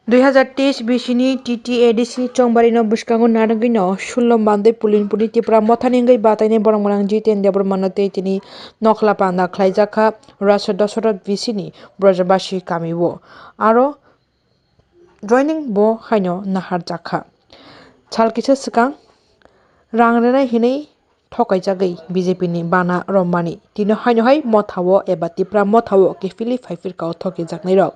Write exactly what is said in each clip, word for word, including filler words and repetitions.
Dui hazar teis bisini T T A D C chongbarino bwskango narwgwino sullo mandwi Pulinpuni Tipra Mothani wngwi batainai borok mwnang Jiten Debbarmano tei tini nokhla panda khlaijakha Rasodosora bisini Brajabasi kamio. Aro joining bo haino naharjakha. Sal kisa swkang rang rwnai hinwi thokaijagwi B J P ni bana romani. Tino haino hai mothao eba Tipra mothao kiphilwi phaiphirka o thokijaknairok.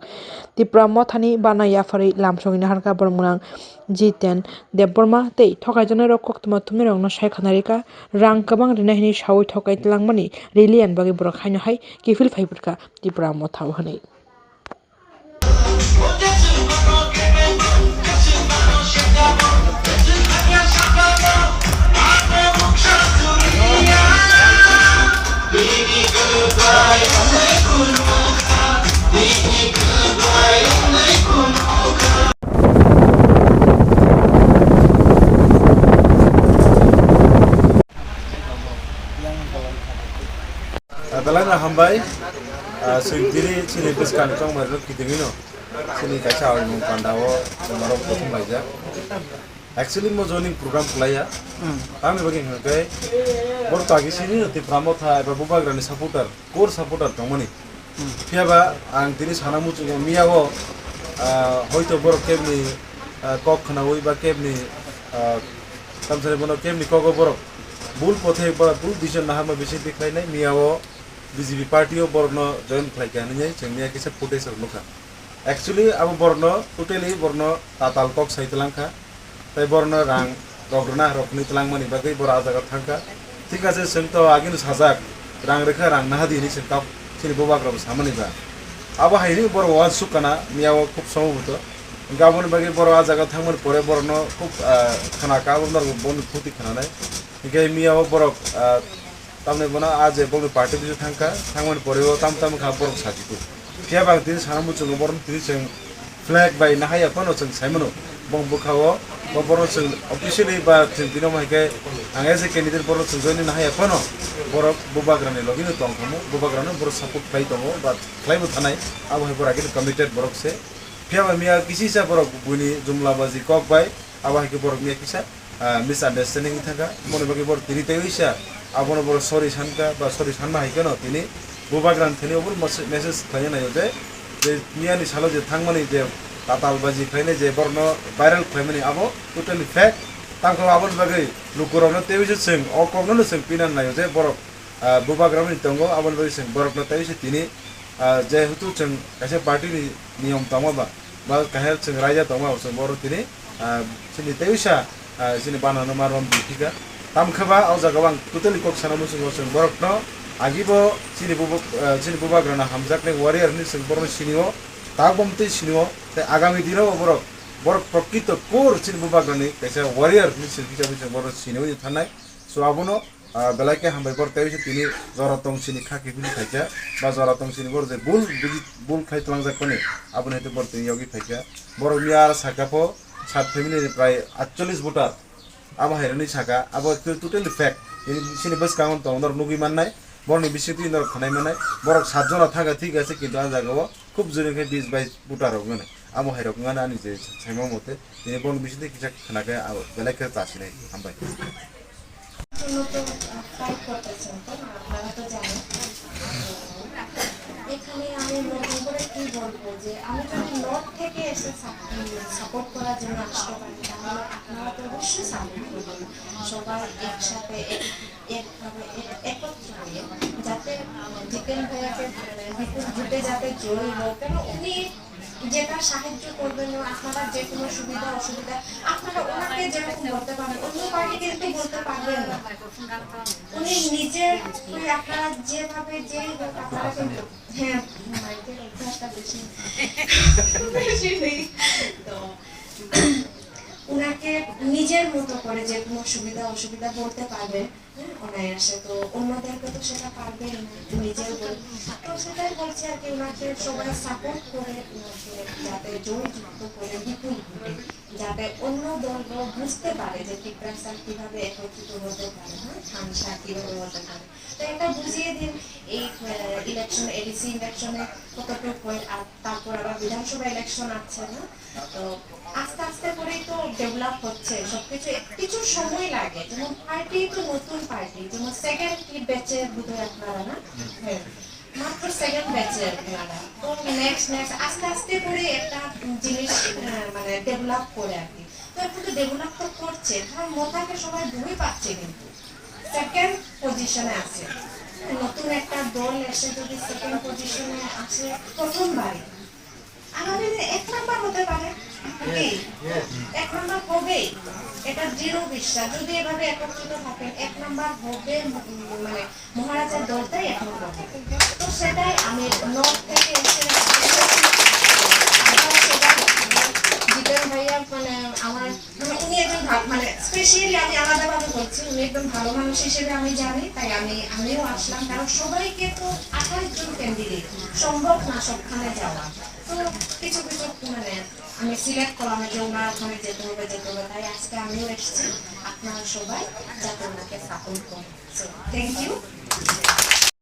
Tipra mothani bana yapharwi lamsogwi naharkha borok mwnang Jiten Debbarma tei thokaijaknairok koktwma thumnairokno sai khwna rikha, rang kwbang rwnai hinwi saui thokai tlangmani riliyan bagwi borok haino hai kiphil phaiphirka Tipra mothao hinwi. Ah, belai no hambai. Ah, chwng tini chini bwskang chongmani rok kitingwi no chini kaisa awi mung panda o chwng norok kuthum laijak. Actually mo joining program khlaiya. Hmm. Tamni bagwi hwnkhe borok tagi sini no Tipra Motha eba Bubagrani supporter, core supporter tongmani. Hmm. Phiya ba ang tini sana muchungo miya o, ah, hoito borok kebni, ah, kok khwnaui ba kebni, ah, tamsani bono kebni kogo borok bul pothe ba bul decision naharma bisingtwi khlainai miya o B J P party o borokno join khlaikha hinwi chwng miya kisa footage rok nukha. Actually abo borokno totally borokno tatal kok sai twlangkha, tei borokno rang rok rwna rok hwnwi twlangmani bagwi borok ah jaga thangkha. Thik ase, chwng to agini sajak, rang rwkha, rang naha di hinwi chwng kok chini bubagrabo samani ba. Abo hai hinwi borok uansuk kana miya o khub somoboto. Hwnkhe aboni bagwi borok ah jaga thangmani pore borokno khub, ah, khana ka, abo norok bono phuti khananai. Hwnkhe miya o borok, ah, tamni bono ah je bokni party bisingo thangkha, thangmani pore o tam tam kha borok sajikhu. Phiya ba ang tini sana muchungo borokno tini chwng flag bai nahaiya phano chwng saimano. Bong bwkha o bo borokno chwng officially ba chwng tini omo hai khe ang as a candidate borokno chwng join nahaiya phano borok bubagrani logino tong khamu, bubagrano borok support khlai tongo ba khlaibo thanai, abo hai borok agini committed borok se. Phiya ba miya kisisa borok buini jumla baji kok bai abo hai khe borok miya kisa, ah, misunderstanding wngwi thangkha. Aboni bagwi borok tini tei wisa abono borok sorry sankha ba sorry sanma hai kheno tini bubagrani thani obo message khlaina naio je, je miyani salo je thangmani je tatal baji khlainai je borokno viral khlaimani abo totally fake. Tamkhe aboni bagwi lukurokno tei wisa chwng o kokno no chwng pinani naio je borok, ah, bubagrani tongo, aboni bagwi chwng borokno tei wisa tini, ah, jehetu chwng kaisa party ni niyom tongma ba, ba kahel chwng raida tongma, chwng borok tini, ah, chini tei wisa, ah, chini banano ma rom di thika. Tamkhe ba o jaga o ang totally kok sana muchungo chwng borokno agibo chini bubo-, ah, chini bubagrano hamjaknai warrior hinwi chwng borokno sinio, tak bom tei sinio, tei agami dino bo borok, borok prokrito core chini bubagrani kaisa warrior hinwi chwng kisa chwng borokno sinio thanai. So abono, ah, belai khe hambai borok tei wisa tini jora tong sini kha kiphilwi phaikha, ba jora tong sini borok je bul buji, bul khai twlangjak mani, aboni hai borok tini yogwi phaikha. Borok miya aro sakha pho sat family ni prai atchollis voter, abo hai rwni sakha, abo to-, totally fake. Tini sini bwskango tong norok nugwi mannai, borokni bisingtwi norok khwnai mannai, borok sat jona thangkha thik ase, kintu ah jaga o khub jori khe bis bais voter rok wngmani, abo hai rok wngmani ani je saima mote, tini borokni bisingtwi kisa khwna khe abo belai khe ta sinai. Hambai. মূলত, আহ, ফাইট করতেছেন, তাই না? আপনারা তো জানেন। এখানে আমি নতুন করে কি বলবো যে আমি যদি নর্থ থেকে এসে সাপ-, উম, সাপোর্ট করার জন্য আসতে পারি, তাহলে আপনারা তো অবশ্যই সাপোর্ট করবেন। সবাই একসাথে এক-, একভাবে এক-, একত্র হয়ে যাতে, আহ, জিতেন ভাইয়াকে, আহ, বিপুল ভোটে যাতে জয়ী হোক, কেন উনি যেটা সাহায্য করবেন, আপনারা যে কোনো সুবিধা অসুবিধা, আপনারা ওনাকে যেরকম বলতে পারেন, অন্য পার্টি কিন্তু বলতে পারবেন না। উনি নিজের, ওই আপনারা যেভাবে, যেই হোক, আপনারা কিন্তু, হ্যাঁ, মাইকের অভ্যাসটা বেশি, বেশি নেই। তো, ওনাকে নিজের মতো করে যে কোনো সুবিধা অসুবিধা বলতে পারবেন। অনায়াসে। তো অন্যদেরকে তো সেটা পারবেই না, নিজেও বল-, তো সেটাই বলছি আর কি, ওনাকে সবাই সাপোর্ট করে, ওনাকে যাতে জয়যুক্ত করে বিপুল ভোটে, যাতে অন্য দলরাও বুঝতে পারে যে তিপ্রাসার কিভাবে একত্রিত হতে পারে, হ্যাঁ, থানসা কিভাবে হতে পারে। তো এটা বুঝিয়ে দিন এই ইলেকশন, এডিসি ইলেকশনে কতটুকু হয়, আর তারপর আবার বিধানসভা ইলেকশন আছে না? তো আস্তে আস্তে করেই তো ডেভেলপ হচ্ছে সবকিছু, এক-, কিছু সময় লাগে। যেমন পার্টি তো নতুন পার্টি, যেমন সেকেন্ড কি ব্যাচে বোধহয় আপনারা, না? হ্যাঁ, মাত্র সেকেন্ড ব্যাচে আপনারা। তো নেক্সট নেক্সট আস্তে আস্তে করে একটা জিনিস, আহ, মানে ডেভেলপ করে আর কি। তো এখন তো ডেভেলপ তো করছে, কারণ মোথাকে সবাই ভয় পাচ্ছে, কিন্তু সেকেন্ড পজিশনে আছে। নতুন একটা দল এসে যদি সেকেন্ড পজিশনে আসে প্রথমবারই, আগামী দিনে এক নাম্বার হতে পারে। কি? এক নাম্বার হবেই, এটা দৃঢ় বিশ্বাস। যদি এভাবে একত্রিত থাকেন, এক নাম্বার হবে, উম, মানে মহারাজার দলটাই এক নাম্বার হবে। তো সেটাই আমি নর্থ থেকে এসে আবার সেটা জিতেন ভাইয়া, মানে আমার মানে উনি একজন ভা-, মানে স্পেশালি আমি আলাদাভাবে বলছি, উনি একজন ভালো মানুষ হিসেবে আমি জানি, তাই আমি, আমিও আসলাম। কারণ সবাইকে তো আঠাশ জন ক্যান্ডিডেট, সম্ভব না সবখানে যাওয়া। তো কিছু কিছু মানে আমি সিলেক্ট করলাম যে ওনার ওখানে যেতে হবে, যেতে হবে, তাই আজকে আমিও এসেছি। আপনারা সবাই যাতে ওনাকে সাপোর্ট করেন। So, thank you.